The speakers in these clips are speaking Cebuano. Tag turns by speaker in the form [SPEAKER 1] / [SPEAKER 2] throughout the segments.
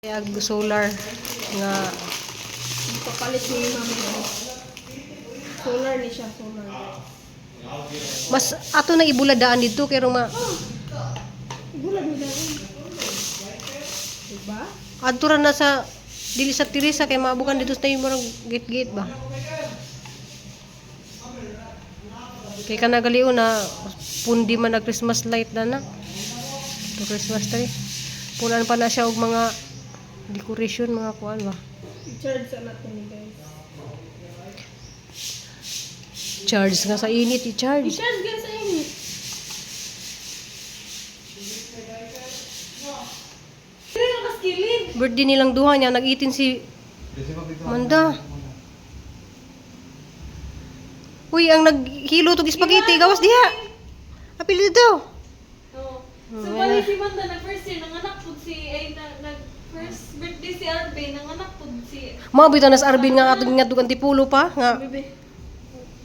[SPEAKER 1] Ag solar nga.
[SPEAKER 2] Papalit ni mama. Solar ni siya, solar.
[SPEAKER 1] Mas ato nang ibuladaan dito kay ruma.
[SPEAKER 2] Ibulad ni daan. Diba?
[SPEAKER 1] Adto ra na sa dili sa Teresa kay maabukan dito sa tayo murag gate-gate ba. Kay kanagaliw na pundi man nag Christmas light na na. To Christmas tree. Punan pa na siya og mga decoration, mga kuan ba.
[SPEAKER 2] I-charge sa natin ni guys.
[SPEAKER 1] Charge nga sa init, i-charge.
[SPEAKER 2] I-charge guys sa init. Sino yung kaskilid?
[SPEAKER 1] Birthday nilang duha niya, nag-itin si Manda. Uy, ang naghilo tog spaghetti, gawas diha. Apil dito.
[SPEAKER 3] Oo.
[SPEAKER 1] Oh,
[SPEAKER 3] So, bali si Manda na first year, nanganak po si, ay, na, nag, first birthday si Arvin, nanganak po si,
[SPEAKER 1] Mao bitaw nas Arvin nga atong nga dugang tipulo pa nga.
[SPEAKER 2] Bebe.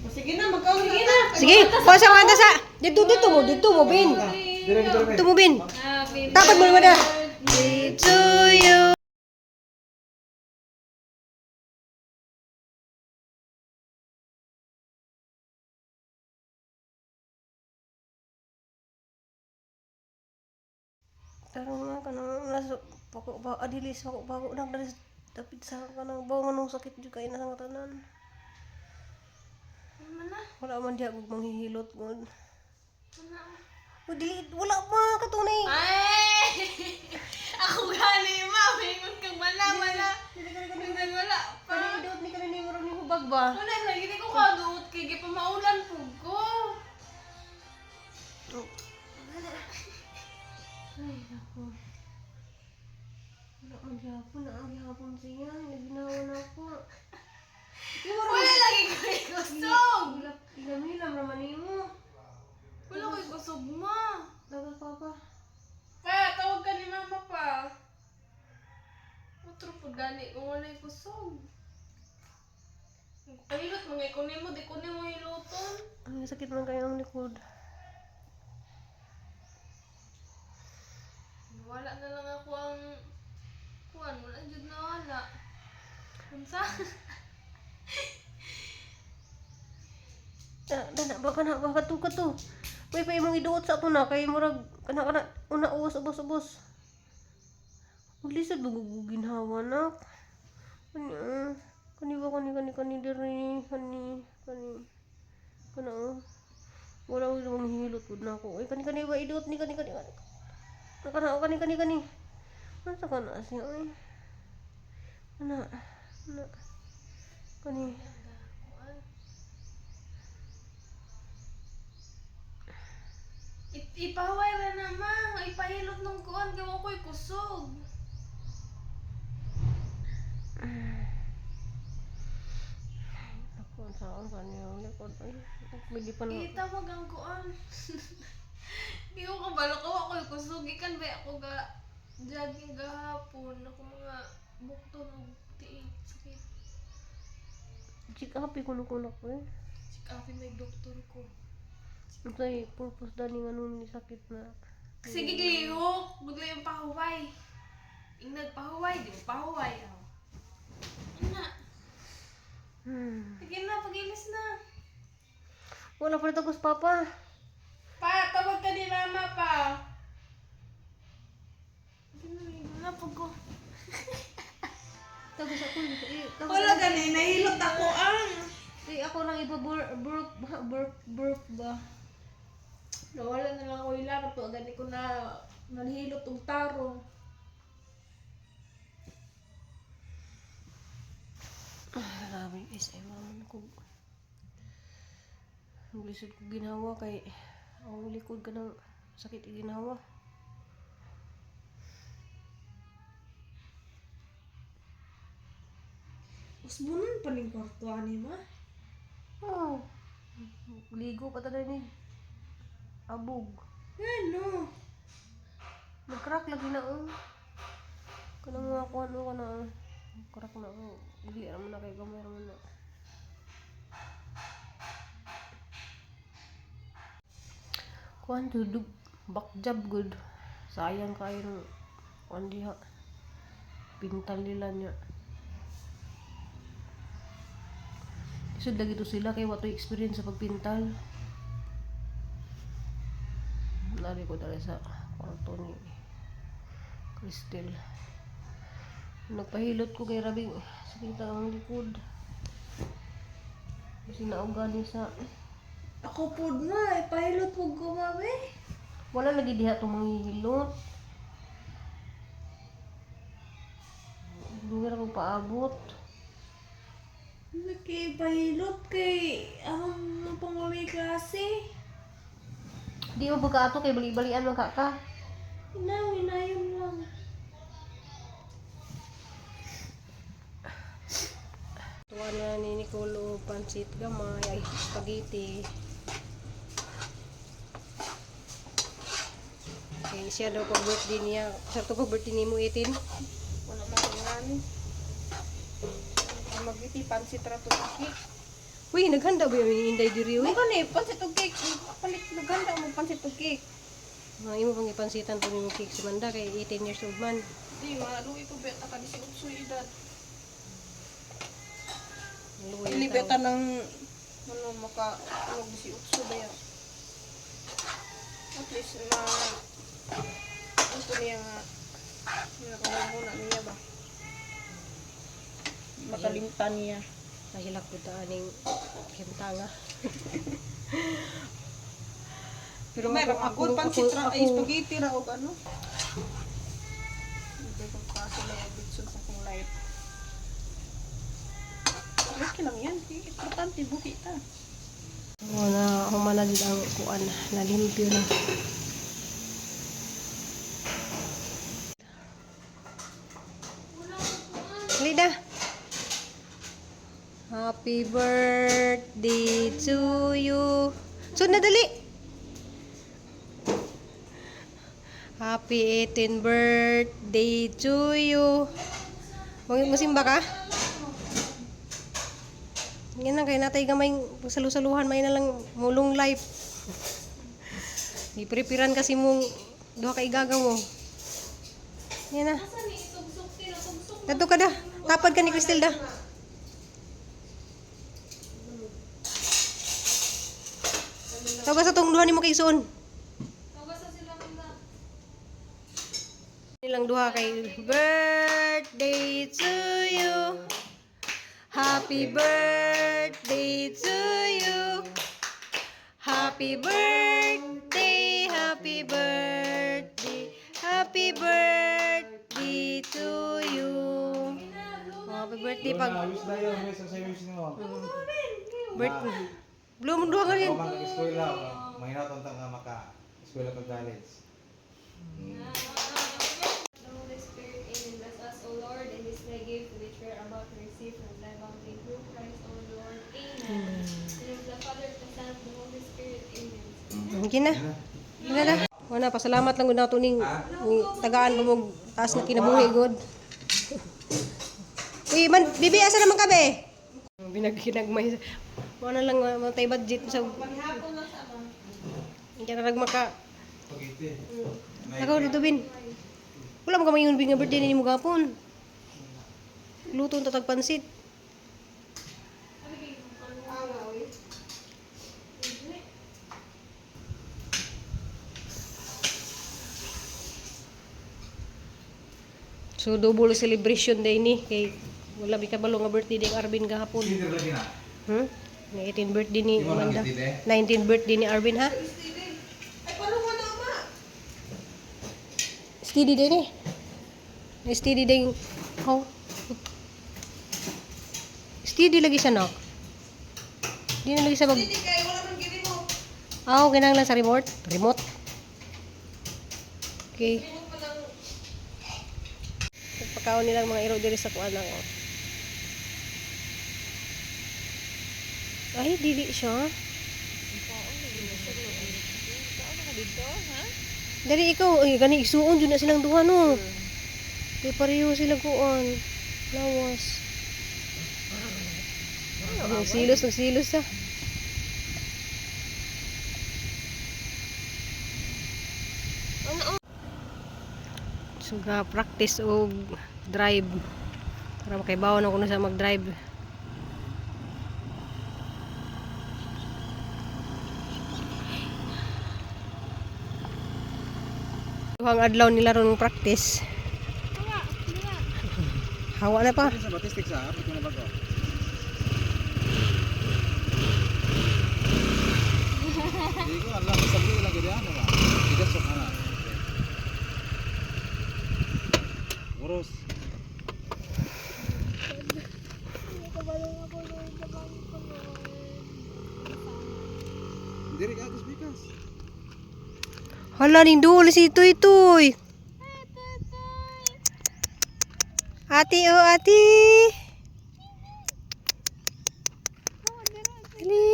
[SPEAKER 2] O, sige na, magkaon sige na.
[SPEAKER 1] Sige, pa sa kanta sa. Dito dito mo, dito mo bin. Dito mo bin.
[SPEAKER 3] Happy
[SPEAKER 1] Tapad mo naman na. Birthday to you. Tara nga kanang nasa pako ba adilis pako pako nang dali dapit sa kanang bawo nung sakit jud kay na sa tanan.
[SPEAKER 3] Mana?
[SPEAKER 1] Wala man diha og manghihilot gud.
[SPEAKER 3] Mana?
[SPEAKER 1] O dili wala pa katunay.
[SPEAKER 3] Ay! Ako gani, ma. Mingon kang mana, mana. Mingon wala pa.
[SPEAKER 1] Kani idot ni kanini murag ni hubag ba?
[SPEAKER 3] Wala lagi, di ko kaduot kay gipamaulan pug ko.
[SPEAKER 1] Ay, naku. Wala man gihapon, naa gihapon siya. Naginawa na ako.
[SPEAKER 3] Wala lagi ko kusog.
[SPEAKER 1] Hilam-hilam raman nimo.
[SPEAKER 3] Wala ko'y kusog, ma.
[SPEAKER 1] Dagat papa.
[SPEAKER 3] Pa, tawag ka ni mama pa. Otro po gani kung wala'y kusog. Pahilot mga ikunin mo, di ko nimo hiluton.
[SPEAKER 1] Ang sakit man kayo ang likod.
[SPEAKER 3] Wala na lang ako ang kuan, wala jud na wala. Unsa?
[SPEAKER 1] Na, na, ba kana ba kato kato. May pa imong iduot sa ato na kay murag kana kana una uwas ubos ubos. Maglisod ba ginhawa na? Kani ah. Kani ba kani kani kani diri kani kani kana oh. Wala ko namang hilot pud na ako. Ay kani kani ba iduot ni kani kani kani. Kana kana kani kani. Ano kana siya ay. Ana. Ana. Kani.
[SPEAKER 3] Ipahaway ra na ma, ipahilot nung kuan kay wa ko'y kusog.
[SPEAKER 1] Ako, ang saan kani ang likod ay. May pa na.
[SPEAKER 3] Itawag ang kuan. Di ko kabalo ko ako'y kusog gikan ba ako ga jogging gahapon ako mga bukton og tiil sakit.
[SPEAKER 1] Check up ko kuno ko eh.
[SPEAKER 3] Check up may doktor ko.
[SPEAKER 1] Unsay purpose dani nga nun ni sakit na.
[SPEAKER 3] Sige glihok, bigla yung pahuway. Ingnag pahuway, di ba pahuway? Oh. Ana, sige na, pagilis na.
[SPEAKER 1] Wala pa tagos papa.
[SPEAKER 3] Pa, tawag ka ni mama pa. Wala po ko.
[SPEAKER 1] Tagos ako. Eh, tagos.
[SPEAKER 3] Wala gani, nahilot ako ang.
[SPEAKER 1] Eh, ako lang iba burp burp burp burp ba.
[SPEAKER 3] Nawala na lang ako ilan, to gani ko na nalihilot og tarong.
[SPEAKER 1] Ah, grabe guys, ay maman ko. Ang lisod ko ginawa kay ang likod ka ng sakit ginawa.
[SPEAKER 3] Usbunan pa ning kwarto ani ma.
[SPEAKER 1] Oh. Ligo pa talaga ni. Abog.
[SPEAKER 3] Ngano?
[SPEAKER 1] Nag-crack lagi na oh. Kanang mga kuan oh, kana oh. Crack na oh. Dili ra man na kay gamay ra man na. Kuan tudog back job good. Sayang kayo ng kuan diha. Pintal nila niya. Isod lagi to sila kay wato experience sa pagpintal. Nari ko dali sa kwarto ni Cristel. Nagpahilot ko kay Rabing sakit ang likod. Kasi nauga ni sa
[SPEAKER 2] Ako po na, ipahilot po ko mami.
[SPEAKER 1] Wala lagi diha itong manghihilot. Lugar ako paabot.
[SPEAKER 2] Nakipahilot kay akong pang mami klase.
[SPEAKER 1] Di mo pagkaato kay bali-balian man ka ka.
[SPEAKER 2] Inaw, inayon lang.
[SPEAKER 1] Tuwa na ni Nicole og pansit gamay, ay spaghetti. Kay siya daw pag birthday niya. Sa to pag birthday nimo 18.
[SPEAKER 2] Wala man ko ngani. Ang magiti pansit ra to cake.
[SPEAKER 1] Uy, naghanda ba yung inday diri uy?
[SPEAKER 2] Mo gani pansit og cake. Palit naganda mo pansit og cake.
[SPEAKER 1] Mga imo pang ipansitan po nimo cake si Manda kay 18 years old man.
[SPEAKER 2] Di maluwi po beta ka di si Utsoy edad.
[SPEAKER 1] Luoy
[SPEAKER 2] Dili
[SPEAKER 1] ang
[SPEAKER 2] beta
[SPEAKER 1] tao.
[SPEAKER 2] ng ano maka ano si Utso ba yan? At least ma ano niya nga nakahumo na niya ba? Makalimtan niya.
[SPEAKER 1] Nahilak ko ta aning kentanga.
[SPEAKER 2] Pero may ako pansit ra ay spaghetti ra og ano. Hindi ko kaso na bitsun sa akong life. Okay lang yan. Importante buhi ta.
[SPEAKER 1] Wala humana jud ang kuan nalimpyo na. Lida. Happy birthday to you. So nadali. Happy 18th birthday to you. Masimba ka? Yan lang kay natay gamay salu-saluhan may na lang mulong life. Giprepiran kasi mong duha ka igagaw mo. Yan na.
[SPEAKER 3] Asa ni tugsok tira tugsok.
[SPEAKER 1] Dadto ka da. Tapad ka ni Cristel da. Tawag sa tong duha nimo kay Isuon.
[SPEAKER 3] Tawa sa sila manda.
[SPEAKER 1] Nilang duha kay birthday to you. Happy birthday to you. Happy birthday, happy birthday, happy birthday to you. Happy birthday pag
[SPEAKER 4] Wish na yun, wish sa wish mo.
[SPEAKER 1] birthday. Blow mo duha ka rin.
[SPEAKER 4] Ako man ka-eskwela, mahirapan ta nga maka eskwela ka college.
[SPEAKER 3] The Holy Spirit, amen. Bless us, O Lord, and this thy gift which we are about to receive from thy bounty through Christ our Lord. Amen. In the name of the Father, the Son, and the Holy Spirit. Amen.
[SPEAKER 1] Okay na. Wala na. Wala, pasalamat lang gud nato ning ning tagaan pa mong taas na kinabuhi god. Uy, man, bibi asa naman ka be? Binagkinagmay. Wala lang matay budget sa
[SPEAKER 2] Maghapon lang sa ama.
[SPEAKER 1] Hindi na maka.
[SPEAKER 4] Spaghetti.
[SPEAKER 1] Nakaw dito bin. Wala mo ka mayon bin nga birthday ni mo gapon. Luto ang tatag pansit. So double celebration day ni kay wala mi kabalo nga birthday ni Arvin gahapon.
[SPEAKER 4] Hindi lagi na.
[SPEAKER 1] 18 birthday ni
[SPEAKER 4] Di mo
[SPEAKER 1] Amanda.
[SPEAKER 4] nang eh?
[SPEAKER 1] 19 birthday ni Arvin ha.
[SPEAKER 2] Ay, paano mo na ama?
[SPEAKER 1] Steady din eh. Steady din. Oh. Steady lagi siya, nok. Di na lagi siya mag...
[SPEAKER 2] Hindi kay wala man gini mo.
[SPEAKER 1] Ah, okay lang lang sa remote. Remote. Okay. Pagpakaon nilang mga iro diri sa kuan lang. Oh. Ay, dili siya. Dali ikaw, ay gani isuon jud na silang duha no. Di pareho sila kuan. Lawas. Nagsilos, nagsilos ah. So ga practice og Drive. Para makaibaw na kuno siya mag-drive. Duhang adlaw nila ron practice. Hawa na pa.
[SPEAKER 4] Sa batistik sa ito na bago. Hindi ko alam sa sabi lang gid ano ba. Igasok ana. Oros. Diri ka agus bikas.
[SPEAKER 1] Hala, ning duol si Tuy Tuy. Ate, oh ate. Dali.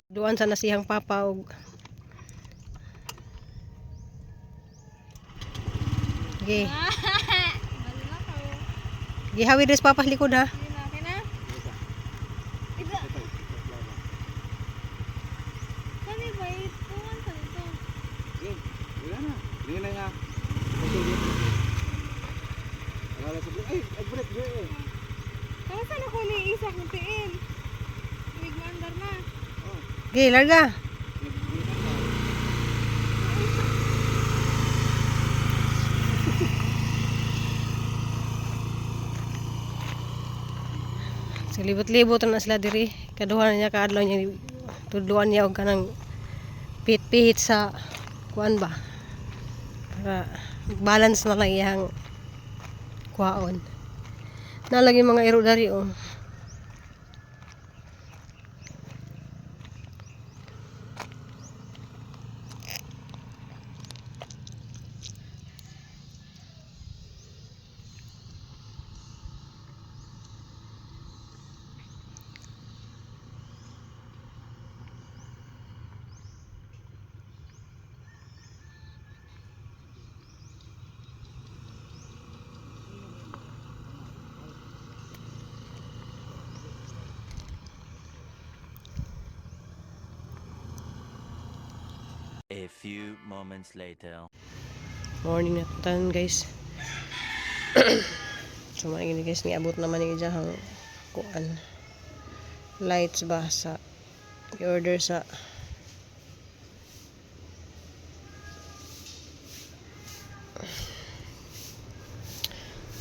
[SPEAKER 1] Duan sa nasihang papa og. Okay. Gihawi dress papa sa likod ha.
[SPEAKER 3] Kani ba ito? Ano ito?
[SPEAKER 4] Sige, wala na. Dili na niya. Pagtugin. Alala sa break. Ay, ay break break. Eh.
[SPEAKER 3] Kaya saan ako ni isa kong tiin? Big mandar na.
[SPEAKER 4] Oh,
[SPEAKER 1] Okay, larga.
[SPEAKER 4] nag-break na.
[SPEAKER 1] So libot-libot na sila diri. Kaduha na niya kaadlaw niya tudluan niya og kanang pihit-pihit sa kuan ba. Para balance na lang iyang kuhaon. Nalagi mga iro dari oh.
[SPEAKER 5] A few moments later.
[SPEAKER 1] Morning na tanan guys. So mga gini guys, niabot naman ni ijahang kuan. Lights ba sa i-order sa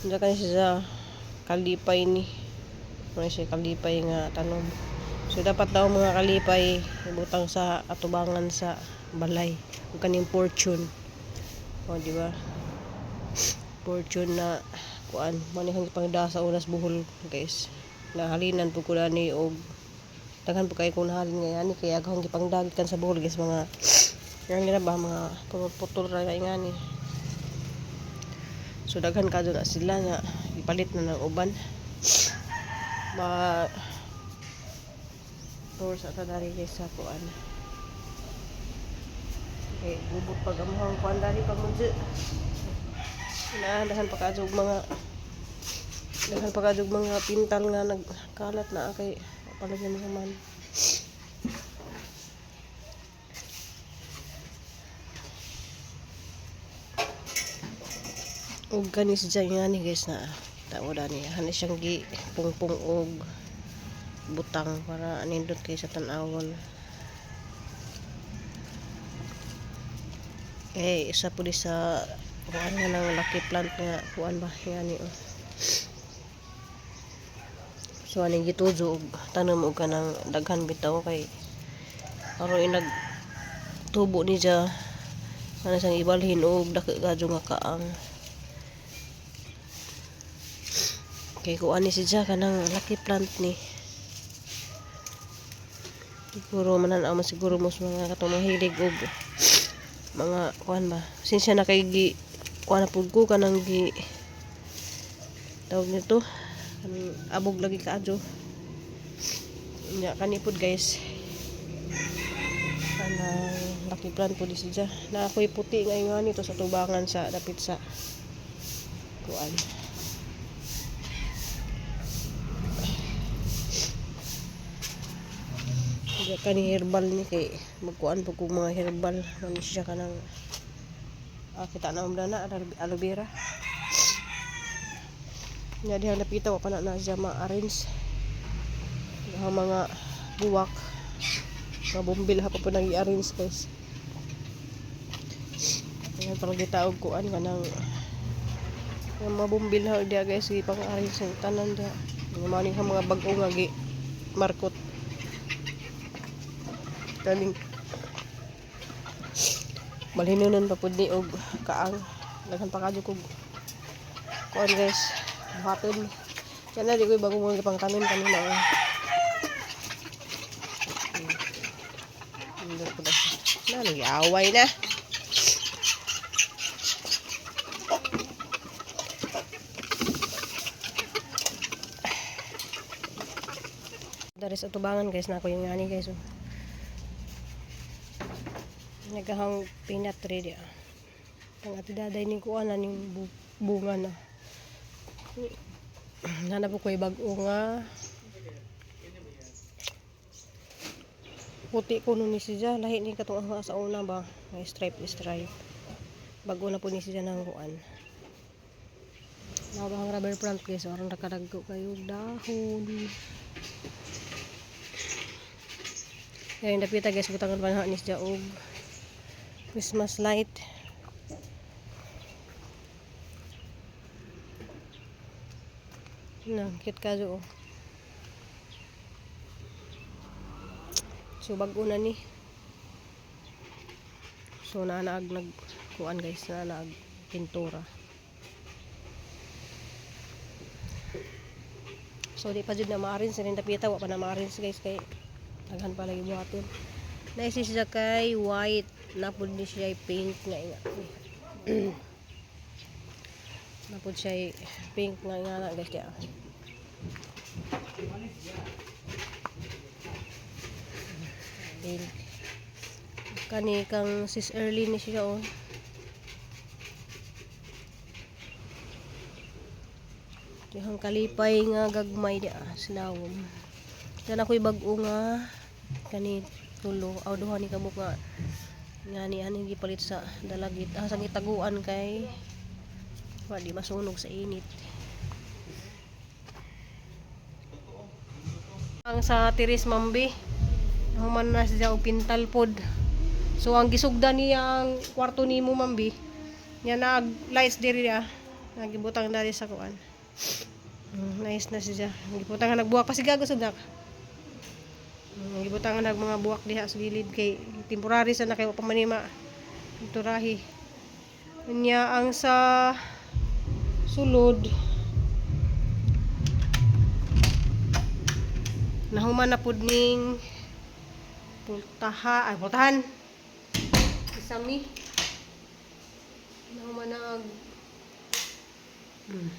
[SPEAKER 1] Diyan kani siya sa kalipay ni. Ano siya kalipay nga tanom. So dapat daw mga kalipay ibutang sa atubangan sa balay ug kaning fortune. O di ba? Fortune na kuan man ang pangda sa unas buhol guys. Nahalinan po ko ni og daghan po kay kung nahalin nga ani kay aghang gipangdagit kan sa buhol guys, mga yan na ba mga putol ra kay ngani. So daghan kadto na sila nga ipalit na ng uban. Ma tour sa tadari guys sa kuan. Okay, gubot pag amuhang kuan dari pag mudyo. Inahandahan pa kadto og mga daghan pa kadto og mga pintal nga nagkalat na kay palit na mga man. Og kani si Jay nga ni guys na tao dani hani siyang gi pungpong og butang para anindot kay sa tan-awon. Eh, isa po di sa kuan nga ng lucky plant nga kuan ba yan oh. So aning gituzo og tanom og kanang daghan bitaw kay aron inag tubo ni siya ana siyang ibalhin og dako kadyo nga kaang. Kay kuan ni siya kanang lucky plant ni. Siguro manan-aw man siguro mo sa mga katong mga hilig og mga kuan ba. Sinsya na kay gi kuan na pud ko kanang gi tawag nito kanang abog lagi kaadyo. Nya kani pud guys. Kanang lucky plant pud ni siya. Na ako'y puti ngayon nito sa tubangan sa dapit sa kuan. Diya kani herbal ni kay magkuan pud kog mga herbal man siya kanang Ah, kita na umda na aloe vera. Nya diha napita wa pa na na siya ma-arrange. Ang mga buwak. Mga bumbil ha pa po nang i-arrange, guys. Ayan parang kita og kuan kanang yung mga bumbil ha diha, guys, ipang-arrange sa tanan diha. Mga maning ha mga bag-o nga gi markot. Kaning balhinunon pa pud ni og kaang daghan pa kadyo kog kuan, guys, buhaton. Kaya na di ko bago mga pang tanom kanina, oh. Hindi ko na. Na, nag-aaway na. Dari sa tubangan, guys, na ako yung ngani, guys. Oh. Nagahang peanut tree dia. Ang ati daday ning kuan na ning bunga na. Nana po ko'y bag-o nga. Puti ko nun ni siya. Lahi ni katong ang sa una ba. May stripe, stripe. Bago na po ni siya ng kuan. Nabahang rubber plant, guys. Orang nakadagko kayo dahon. Kaya yung dapita, guys, butangan pa na ni siya og Christmas light. Na, cute ka oh. So bag-o na ni. So naanaag nag kuan, guys, naanaag pintura. So di pa jud na ma-arrange rin dapita, wa pa na ma-arrange, guys, kay daghan pa lagi buhaton. Nice siya kay white na pud ni siya pink nga inga. Na pud siya pink nga nga na, guys, kaya. Pink. Kani kang sis early ni siya, oh. Dihang kalipay nga gagmay di ah, silawom. Diyan ako'y bag-o nga kani tulo aw duha ni kabuk nga nga ni ani gipalit sa dalagit ah, sa gitaguan kay wa di masunog sa init. Ang sa Tiris Mambi, human na siya og pintal pod. So ang gisugda niya ang kwarto nimo, Mambi. Nya nag lights diri ah. Nagibutang diri sa kuan. Nice na siya. Gibutang nga nagbuwak pa si gago sa dak. Gibutang nga nag mga buwak diha sa gilid kay temporary sa na kay wa pa man ni ma turahi. Nya ang sa sulod nahuman na pud ning pultaha ay pultahan isami nahuman na og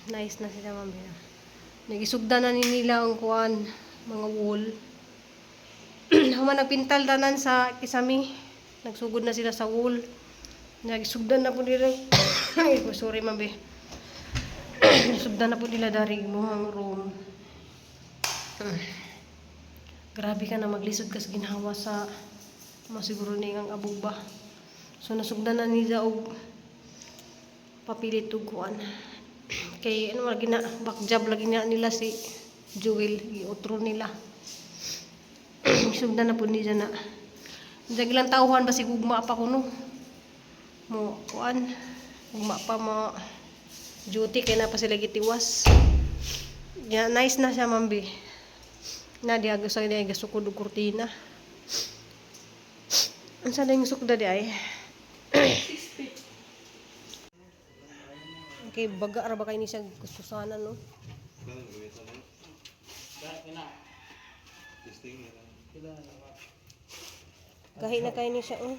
[SPEAKER 1] nice na sila, ma'am. Nagisugda na ni nila ang kuan mga wall. Human nagpintal tanan sa kisami. Nagsugod na sila sa wall. Nagisugda na po nila. Ay, sorry, ma'am. Nagsugda na po nila dari imuhang room. Grabe ka na maglisod ka sa ginhawa sa masiguro ni ang abog ba. So nasugdan na nila og papilit og kuan. Kay ano lagi na back job lagi na nila si Jewel giotro nila. Sugdan na po niya na. Diyan ilang tauhan ba si gugma pa kuno. Mo kuan gugma pa mo duty kay na pa sila gitiwas. Ya, nice na siya, mambi. Na diha gusto niya gasukod og kurtina. Unsa na yung sukda di ay?
[SPEAKER 2] 6 feet.
[SPEAKER 1] Okay, baga ra ba kay ni siya gustusanan, no?
[SPEAKER 4] Testing nila.
[SPEAKER 1] Gahi na kay ni siya, oh.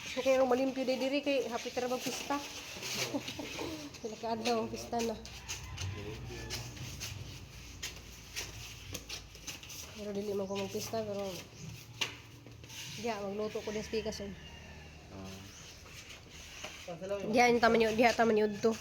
[SPEAKER 1] So kay ang malimpyo di diri kay happy ra magpista. Sila ka adlaw pista na. Pero dili man ko magpista pero diha magluto ko des pikas, oh. Diha taman yo, diha taman yo to.